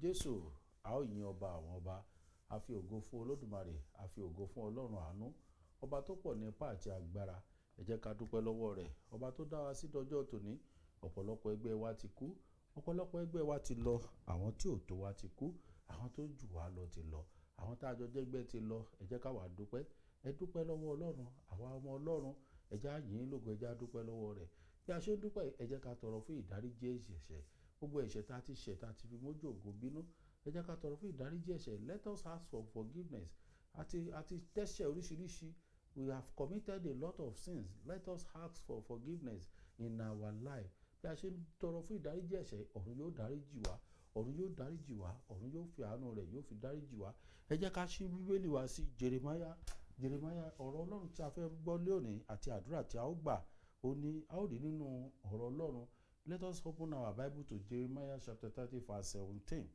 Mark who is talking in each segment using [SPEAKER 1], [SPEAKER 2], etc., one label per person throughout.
[SPEAKER 1] Jésù. A ó yin ọba àwọn ọba. A fi ògo fún Olódùmarè, a fi ògo fún Ọlọ́run àánú, ọba tó pọ̀ ní ipá àti agbára. Ẹ jẹ́ ká dúpẹ́ lọ́wọ́ rẹ̀, ọba tó dá wa sí dọjọ́ tòní. Ọ̀pọ̀lọpọ̀ ẹgbẹ́ wa ti kú, ọ̀pọ̀lọpọ̀ ẹgbẹ́ wa ti lọ, àwọn tí ò tó wa ti kú, àwọn tó jù wá lọ ti lọ, àwọn tá a jọ jẹ́gbẹ́ ti lọ. Ẹ jẹ́ ká wá dúpẹ́. Ẹ dúpẹ́ lọ́wọ́ Ọlọ́run. Àwa ọmọ Ọlọ́run, ẹ jẹ́ á yìn ín lógo, ẹ jẹ́ á dúpẹ́ lọ́wọ́ rẹ̀. Bí a ṣe ń dúpẹ́, ẹ jẹ́ ká tọrọ fún ìdáríjì ẹ̀ṣẹ̀, gbogbo ẹ̀ṣẹ̀ tá a ti ṣẹ̀, tá a ti fi mójú ògo bínú. Ẹ jẹ́ ká tọrọ fún ìdáríjì ẹ̀ṣẹ̀. Let us ask for forgiveness. Àti tẹ́ṣẹ̀ oríṣiríṣi. We have committed a lot of sins. Let us ask for forgiveness in our life. Bí a ṣe ń tọrọ fún ìdáríjì ẹ̀ṣẹ̀, ọ̀run yóò dáríjì wá, ọ̀run yóò dáríjì wá, ọ̀run yóò fi àánú rẹ̀, yóò fi dáríjì wá. Ẹ jẹ́ ká ṣí Bíbélì wa sí Jeremiah. Jeremiah, ọ̀rọ̀ Ọlọ́run tí a fẹ́ gbọ́ lónìí àti àdúrà tí a ó gbà, ó ní a ó rí nínú ọ̀rọ̀ Ọlọ́run. Let us open our Bible to Jeremiah chapter 30 verse 17.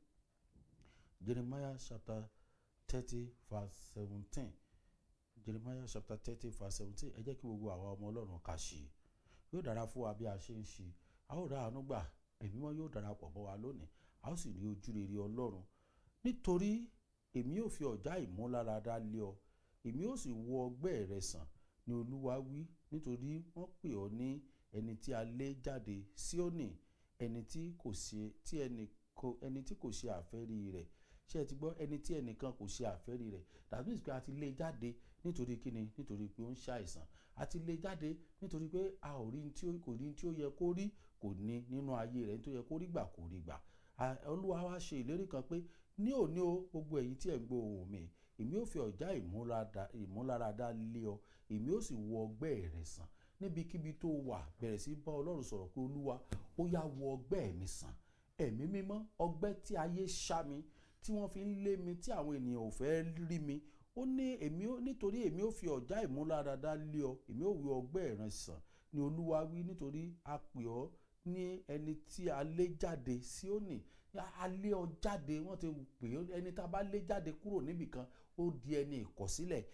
[SPEAKER 1] Jeremiah chapter 30 verse 17. Jeremiah chapter 30 verse 17. Ẹ jẹ́ kí gbogbo àwa ọmọ Ọlọ́run ká ṣí i. Yóò dára fún wa bí a ṣe ń ṣe. A ó ra àánú gbà. Ẹ̀mí Mímọ́ yóò darapọ̀ mọ́ wa lónìí, a ó sì rí ojú rere Ọlọ́run. "Nítorí èmi ò fi ọ̀já ìmúláradá lé ọ, èmi ó sì wo ọgbẹ́ rẹ sàn," ní Olúwa wí, "nítorí wọ́n pè ọ́ ní ẹni tí a lé jáde Síónì, ẹni tí kò ṣe tí ẹni kò ẹni tí kò ṣe àfẹ́rí rẹ̀." Ṣé ẹ ti gbọ́? Ẹni tí ẹnìkan kò ṣe àfẹ́rí rẹ̀. That means pé a ti lé jáde. Nítorí kíni? Nítorí pé ó ń ṣàìsàn. A ti lé jáde nítorí pé a ò rí tí ó kò rí tí ó yẹ kó rí, kò ní nínú ayé rẹ̀, tó yẹ kó rí gbà, kò rí gbà. Olúwa wá ṣe ìlérí kan pé ní òní o, gbogbo ẹ̀yin tí ẹ̀ ń gbọ́ ohùn mi, èmi ò fi ọ̀já ìmúláradá lé ọ, èmi ó sì wo ọgbẹ́ rẹ sàn. Níbikíbi tó wà, bẹ̀rẹ̀ sí bá Ọlọ́run sọ̀rọ̀ pé, "Olúwa, ó yá, wo ọgbẹ́ mi sàn. Ẹ̀mí Mímọ́, ọgbẹ́ tí ayé ṣá mi, tí wọ́n fi ń lé mi, tí àwọn ènìyàn ò fẹ́ rí mi." Ó ní èmi ó, "Nítorí èmi ó fi ọ̀já ìmúláradá lé ọ, èmi ó wo ọgbẹ́ rẹ sàn," ní Olúwa wí, "nítorí a pè ọ́ ní ẹni tí a lé jáde Síónì." A lé ọ jáde. Wọ́n ti pè é, ẹni tá a bá lé jáde kúrò níbìkan, ó di ẹni ìkọ̀sílẹ̀.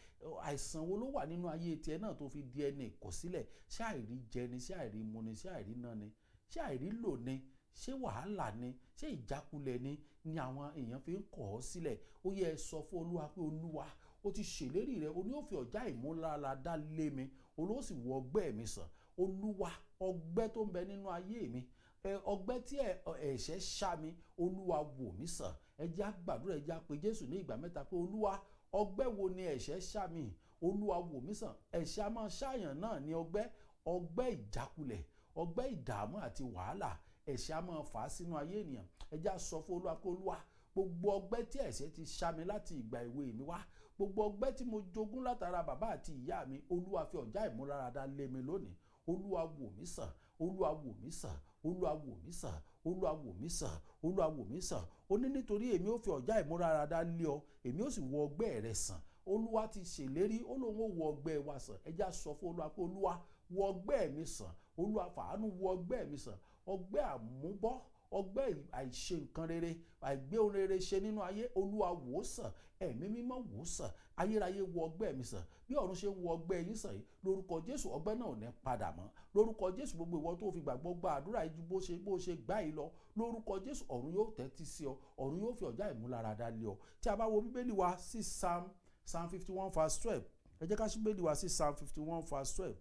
[SPEAKER 1] Àìsàn wo ló wà nínú ayé tiẹ̀ náà tó fi di ẹni ìkọ̀sílẹ̀? Ṣé àìrí jẹ ni? Ṣé àìrí mu ni? Ṣé àìrí ná ni? Ṣé àìrí lò ni? Ṣé wàhálà ni? Ṣé ìjákulẹ̀ ni àwọn èèyàn fi ń kọ̀ ọ́ sílẹ̀? Ó yẹ sọ fún Olúwa pé, "Olúwa, ó ti ṣèlérí rẹ̀, ó ní ó fi ọ̀já ìmúláradá lé mi, Olúwa sì wo ọgbẹ́ mi sàn. Olúwa, ọgbẹ́ tó ń bẹ nínú ayé mi, ọgbẹ́ tí ẹ̀ṣẹ̀ ṣá mi, Olúwa, wò mí sàn." Ẹ jẹ́ á gbàdúrà. Ẹ jẹ́ á pe Jésù ní ìgbà mẹ́ta pé, "Olúwa, ọgbẹ́ wo ni ẹ̀ṣẹ̀ ṣá mi? Olúwa, wò mí sàn." Ẹ̀ṣẹ̀ a máa ṣàyàn náà ní ọgbẹ́, ọgbẹ́ ìjákulẹ̀, ọgbẹ́ ìdààmú àti wàhálà. Ẹ̀ṣẹ̀ a máa fà á sínú ayé ènìyàn. Ẹ jẹ́ á sọ fún Olúwa pé, "Olúwa, gbogbo ọgbẹ́ tí ẹ̀ṣẹ̀ ti ṣá mi láti ìgbà èwe mi wá, gbogbo ọgbẹ́ tí mo jogún látara bàbá àti ìyá mi, Olúwa, fi ọ̀já ìmúláradá lé mi lónìí. Olúwa, wò mí sàn. Olúwa, wò mí sàn. Olúwa, wò mí sàn. Olúwa, wò mí sàn. Olúwa, wò mí sàn." Ó ní, "Nítorí èmi ó fi ọ̀já ìmúláradá lé ọ, èmi ó sì wo ọgbẹ́ rẹ sàn." Olúwa ti ṣèlérí, ó lóun ó wo ọgbẹ́ wa sàn. Ẹ já sọ fún Olúwa pé, "Olúwa, wo ọgbẹ́ mi sàn. Olúwa, fàánú wo ọgbẹ́ mi sàn. Ọgbẹ́ àmúbọ́, ọgbẹ́ àìṣe nǹkan rere, àìgbé ohun rere ṣe nínú ayé, Olúwa, wò ó sàn. Ẹ̀mí Mímọ́, wò ó sàn. Ayérayé, wo ọgbẹ́ mi sàn." Bí ọ̀run ṣe ń wo ọgbẹ́ yín sàn yìí, lórúkọ Jésù, ọgbẹ́ náà ò ní padà mọ́ lórúkọ Jésù. Gbogbo ìwọ tó fi gbàgbọ́ gba àdúrà yìí ju bó ṣe gbá yìí lọ, lórúkọ Jésù, ọ̀run yóò tẹ́tí sí ọ, ọ̀run yóò fi ọ̀já ìmúláradá lé ọ. Tí a bá wo Bíbélì wa sí Psalm 51 verse 12, ẹ jẹ́ ká ṣí Bíbélì wa sí Psalm 51 verse 12.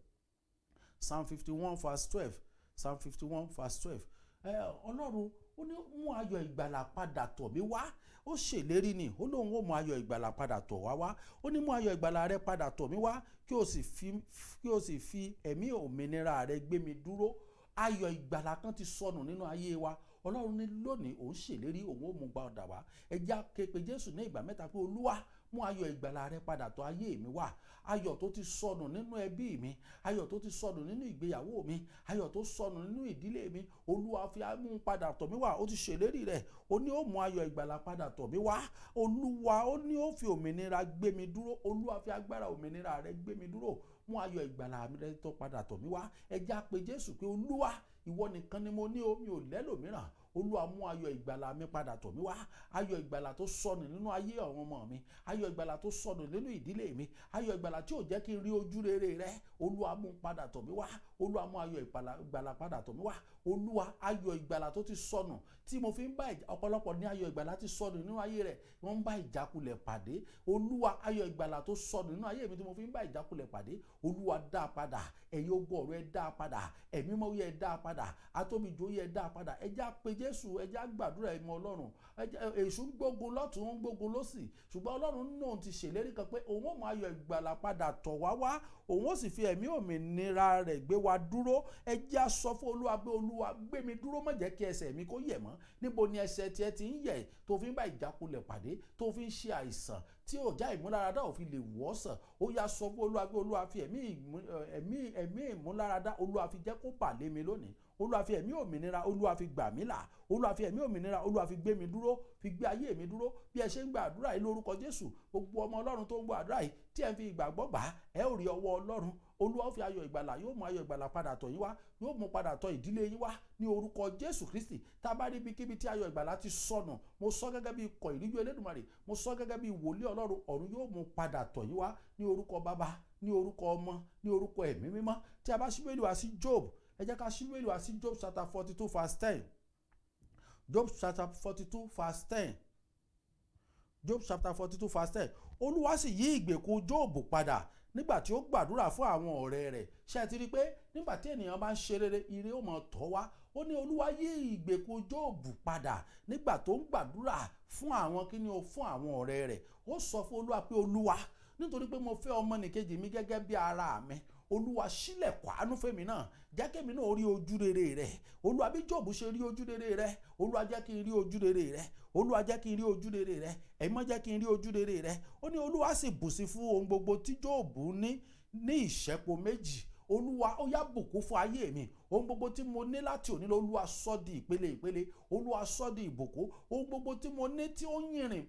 [SPEAKER 1] Psalm 51 verse 12. Psalm 51 verse 12. Ọlọ́run ó ní, "Mú ayọ̀ ìgbàlà padà tọ̀ mí wá." Ó ṣèlérí ni, ó lóun ó mú ayọ̀ ìgbàlà padà tọ̀ wá wá. Ó ní, "Mú ayọ̀ ìgbàlà rẹ padà tọ̀ mí wá, kí o sì fi ẹ̀mí òmìnira rẹ gbé mi dúró." Ayọ̀ ìgbàlà kan ti sọnù nínú ayé wa. Ọlọ́run ní lónìí, òun ṣèlérí, òun ó mú padà wá. Ẹ já ké pe Jésù ní ìgbà mẹ́ta pé, "Olúwa, mú ayọ̀ ìgbàlà rẹ padà tọ̀ ayé mi wá. Ayọ̀ tó ti sọnù nínú ẹbí mi, ayọ̀ tó ti sọnù nínú ìgbéyàwó mi, ayọ̀ tó sọnù nínú ìdílé mi, Olúwa, fi mú padà tọ̀ mí wá." Ó ti ṣèlérí rẹ̀, ó ní ó mú ayọ̀ ìgbàlà padà tọ̀ mí wá. Olúwa, ó ní ó fi òmìnira gbé mi dúró. Olúwa, fi agbára òmìnira rẹ gbé mi dúró. Mú ayọ̀ ìgbàlà rẹ tó padà tọ̀ mí wá. Ẹ já pe Jésù pé, "Olúwa, ìwọ nìkan ni mo ní o, mi ò lẹ́lòmíràn. Olúwa, mú ayọ̀ ìgbàlà mi padà tọ̀ mí wá. Ayọ̀ ìgbàlà tó sọnù nínú ayé àwọn ọmọ mi, ayọ̀ ìgbàlà tó sọnù nínú ìdílé mi, ayọ̀ ìgbàlà tí ò jẹ́ kí n rí ojú rere rẹ, Olúwa, mú padà tọ̀ mí wá." Olúwa, mú ayọ̀ ìgbàlà padà tọ̀ mí wá. Olúwa, ayọ̀ ìgbàlà tó ti sọnù tí mo fi ń bá ọ̀pọ̀lọpọ̀ ní ayọ̀ ìgbàlà ti sọnù nínú ayé rẹ̀, wọ́n ń bá ìjákulẹ̀ pàdé. Olúwa, ayọ̀ ìgbàlà tó sọnù nínú ayé mi tí mo fi ń bá ìjákulẹ̀ pàdé, Olúwa, dá a padà. Ẹ̀yin ogun ọ̀run, ẹ dá a padà. Ẹ̀mí mímọ́ yẹ, ẹ dá a padà. Atóbijò yẹ, ẹ dá a padà. Ẹ jẹ́ á pe Jésù, ẹ jẹ́ á gbàdúrà ẹ̀mọ Ọlọ́run. Èṣù ń gbógun lọ́tún, ń gbógun lọ́sì, ṣùgbọ́n Ọlọ́run náà ti ṣèlérí kan pé òun ó mú ayọ̀ ìgbàlà padà tọ̀ wá wá, òun ó sì fi ẹ̀mí òmìnira rẹ̀ gbé wa dúró. Ẹ jẹ́ á sọ fún Olúwa pé, Olúwa, gbé mi dúró, má jẹ́ kí ẹsẹ̀ mi kó yẹ̀ mọ́. Níbo ni ẹsẹ̀ tiẹ̀ ti ń yẹ̀ tó fi ń bá ìjákulẹ̀ pàdé, tó fi ń ṣe àìsàn tí ò já ìmúláradá ò fi lè wọ́ sàn? Ó yá, sọ fún Olúwa pé, Olúwa, fi ẹ̀mí ìmúláradá, Olúwa, fi jẹ́ kó bà lé mi lónìí. Olúwa, fi ẹ̀mí òmìnira, Olúwa, fi gbà mí là. Olúwa, fi ẹ̀mí òmìnira, Olúwa, fi gbé mi dúró, fi gbé ayé mi dúró. Bí ẹ ṣe ń gba àdúrà yìí lórúkọ Jésù, gbogbo ọmọ Ọlọ́run tó ń gbọ́ àdúrà yìí tí ẹ ń fi ìgbàgbọ́ gbà, ẹ ó rí ọwọ́ Ọlọ́run. Olúwa ó fi ayọ̀ ìgbàlà, yóò mú ayọ̀ ìgbàlà padà tọ̀ yín wá, yóò mú padà tọ̀ ìdílé yín wá ní orúkọ Jésù Kristi. Tá a bá rí ibikíbi tí ayọ̀ ìgbàlà ti sọnù, mo sọ gẹ́gẹ́ bí ikọ̀ ìríjú Elédùmarè, mo sọ gẹ́gẹ́ bí wòlíì Ọlọ́run, ọ̀run yóò mú padà tọ̀ yín wá ní orúkọ Bàbá, ní orúkọ Ọmọ, ní orúkọ Ẹ̀mí Mímọ́. Tí a bá ṣí Bíbélì wá sí Job, ẹ jẹ́ ká ṣí Bíbélì wá sí Job chapter 42 verse 10. Job chapter 42 verse 10. Job chapter 42 verse 10. Olúwa sì yí ìgbèkùn Job padà nígbà tí ó gbàdúrà fún àwọn ọ̀rẹ́ rẹ̀. Ṣé ẹ ti rí i pé nígbà tí ènìyàn bá ń ṣe rere, ire ó máa tọ́ wá? Ó ní Olúwa yí ìgbèkùn Job padà nígbà tó ń gbàdúrà fún àwọn kíni o, fún àwọn ọ̀rẹ́ rẹ̀. Ó sọ fún Olúwa pé, Olúwa, nítorí pé mo fẹ́ ọmọnìkejì mi gẹ́gẹ́ bí ara mi, Olúwa, ṣílẹ̀kùn àánú fẹ́mi náà, jẹ́ kémi náà rí ojú rere rẹ̀. Olúwa, bí Jọ́ọ̀bù ṣe rí ojú rere rẹ̀, Olúwa, jẹ́ kí n rí ojú rere rẹ̀. Olúwa, jẹ́ kí n rí ojú rere rẹ̀. Ẹ̀mọ́, jẹ́ kí n rí ojú rere rẹ̀. Ó ní Olúwa sì bùsí fún ohun gbogbo tí Jọ́ọ̀bù ní ní ìṣẹ́po méjì. Olúwa, ó yá, bùkún fún ayé mi. Ohun gbogbo tí mo ní láti òní lọ, Olúwa, sọ di ìpele ìpele. Olúwa, sọ di ìbùkún. Ohun gbogbo tí mo ní tí ó yìnrìn,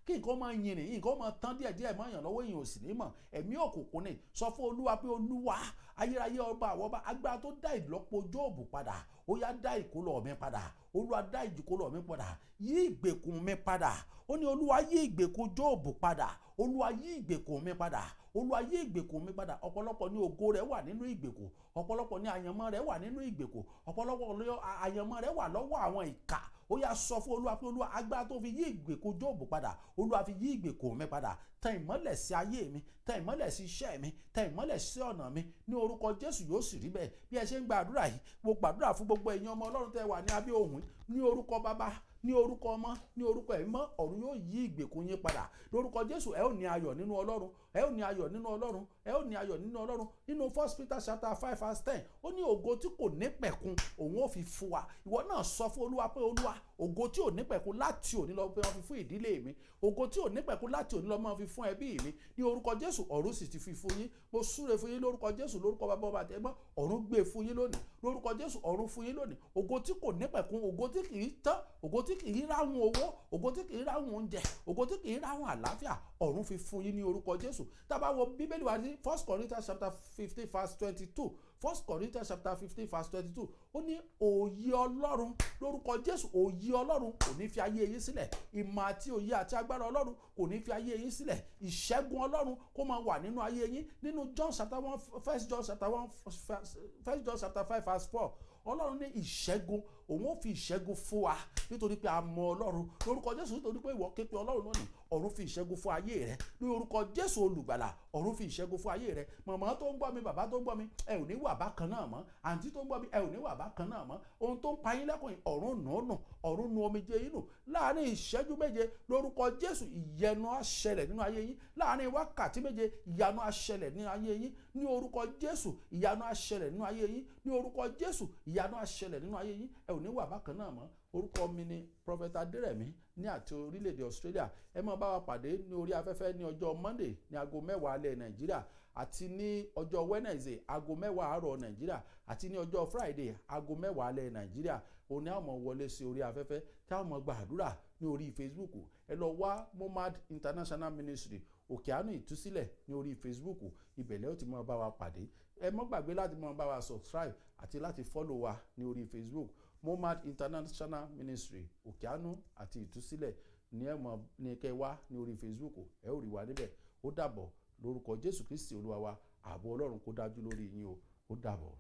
[SPEAKER 1] kí nǹkan máa yìnrìn, nǹkan máa tán díẹ̀díẹ̀ máa yàn lọ́wọ́, èèyàn ò sì ní mọ̀, ẹ̀mí òkùnkùn ni. Sọ fún Olúwa pé, Olúwa ayérayé, ọba àwọn ọba, agbára tó dá ìlọ́po Jóòbù padà, ó yá, dá ìkólọ mi padà. Olúwa, dá ìkólọ mi padà, yí ìgbèkùn mi padà. Ó ní Olúwa yí ìgbèkùn Jóòbù padà. Olúwa, yí ìgbèkùn mi padà. Olúwa, yí ìgbèkùn mi padà. Ọ̀pọ̀lọpọ̀ ní ògo rẹ̀ wà nínú ìgbèkùn, ọ̀pọ̀lọpọ̀ ní àyànmọ́ rẹ̀ wà nínú ìgbèkùn, ọ̀pọ̀lọpọ̀ ní àyànmọ́ rẹ̀ wà lọ́wọ́ àwọn ìkà. Ó yá, sọ fún Olúwa pé, Olúwa, agbára tó fi yí ìgbèkùn Jóòbù padà, Olúwa, fi yí ìgbèkùn mi padà. Tan ìmọ́lẹ̀ sí ayé mi, tan ìmọ́lẹ̀ sí iṣẹ́ mi, tan ìmọ́lẹ̀ sí ọ̀nà mi ní orúkọ Jésù. Yóò sì rí bẹ́ẹ̀. Bí ẹ ṣe ń gbàdúrà yìí, mo gbàdúrà fún gbogbo ẹ̀yin ọmọ Ọlọ́run tẹ́ wà ní abẹ́ ohùn, ní orúkọ Bàbá, ní orúkọ Ọmọ, ní orúkọ Ẹ̀mí mọ́, ọ̀run yóò yí ìgbèkùn yín padà lórúkọ Jésù. Ẹ ó ní ayọ̀ nínú Ọlọ́run, ẹ ó ní ayọ̀ nínú Ọlọ́run, ẹ ó ní ayọ̀ nínú Ọlọ́run. Nínú 1 Peter chapter 5 verse 10, ó ní ògo tí kò ní pẹ̀kun òun ó fi fún wa. Ìwọ náà sọ fún Olúwa pé, Olúwa, ògo tí ò ní pẹ̀kun láti òní lọ pé wọ́n fi fún ìdílé mi, ògo tí ò ní pẹ̀kun láti òní lọ máa fi fún ẹbí mi ní orúkọ Jésù. Ọ̀run sì ti fi fún yín. Mo súre fún yín lórúkọ Jésù, lórúkọ Bàbá, Ọba àtẹgbọ́n, ọ̀run gbé fún yín lónìí lórúkọ Jésù. Ọ̀run fún yín lónìí ògo tí kò ní pẹ̀kun, ògo tí kì í tán, ògo tí kì í ráhùn owó, ògo tí kì í ráhùn oúnjẹ, ògo tí kì í ráhùn àlàáfíà. Ọ̀run fi fún yín ní orúkọ Jésù. Tá a bá wo Bíbélì wa ní 1 Corinthians chapter 15 verse 22, 1 Corinthians chapter 15 verse 22, ó ní òye Ọlọ́run. Lórúkọ Jésù, òye Ọlọ́run kò ní fi ayé yín sílẹ̀. Ìmọ̀ àti òye àti agbára Ọlọ́run kò ní fi ayé yín sílẹ̀. Ìṣẹ́gun Ọlọ́run kó máa wà nínú ayé yín. Nínú John chapter 1, 1 John chapter 1, 1 John chapter 5 verse 4, Ọlọ́run ní ìṣẹ́gun, òun ó fi ìṣẹ́gun fún wa nítorí pé a mọ Ọlọ́run. Lórúkọ Jésù, nítorí pé ìwọ ké pe Ọlọ́run lónìí, ọ̀run fi ìṣẹ́gun fún ayé rẹ ní orúkọ Jésù Olùgbàlà. Ọ̀run fi ìṣẹ́gun fún ayé rẹ. Màmá tó ń gbọ́ mi, bàbá tó ń gbọ́ mi, ẹ ò ní wà bákan náà mọ́. Àǹtí tó ń gbọ́ mi, ẹ ò ní wà bákan náà mọ́. Ohun tó ń pa yín lẹ́kùn, ọ̀run nù nù, ọ̀run nu omijé yín nù láàrin ìṣẹ́jú 7. Lórúkọ Jésù, ìyanu á ṣẹlẹ̀ nínú ayé yín. Láàrin wákàtí 7, ìyanu á ṣẹlẹ̀ nínú ayé yín ní orúkọ Jésù. Ìyanu á ṣẹlẹ̀ nínú ayé yín ní orúkọ Jésù. Ìyanu á ṣẹlẹ̀ nínú ayé yín. Ẹ ò ní wà bákan náà mọ́. Orúkọ mi ni Prophet Adérẹ̀mí ní àti orílẹ̀-èdè Australia. Ẹ máa bá wa pàdé ní orí afẹ́fẹ́ ní ọjọ́ Monday ní aago 10 alẹ́ Nàìjíríà, àti ní ọjọ́ Wednesday, aago 10 àárọ̀ Nàìjíríà, àti ní ọjọ́ Friday, aago 10 alẹ́ Nàìjíríà. Òun ni a máa wọlé sí orí afẹ́fẹ́ tí a máa gbàdúrà ní orí Facebook. Ẹ lọ wá Momad International Ministry, Òkè Àánú Ìtúsílẹ̀ ní orí Facebook, ibẹ̀ lẹ́ ó ti máa bá wa pàdé. Ẹ má gbàgbé láti máa bá wa subscribe àti láti follow wa ní orí Facebook. Momad International Ministry, Òkè Àánú àti Ìtúsílẹ̀ ní ẹ mọ̀ ní kẹ́ wá ní orí Facebook, ẹ ó rí wa níbẹ̀. Ó dàbọ̀ lórúkọ Jésù Kristi Olúwa wa. Ààbò Ọlọ́run kó dájú lórí yín o. Ó dàbọ̀.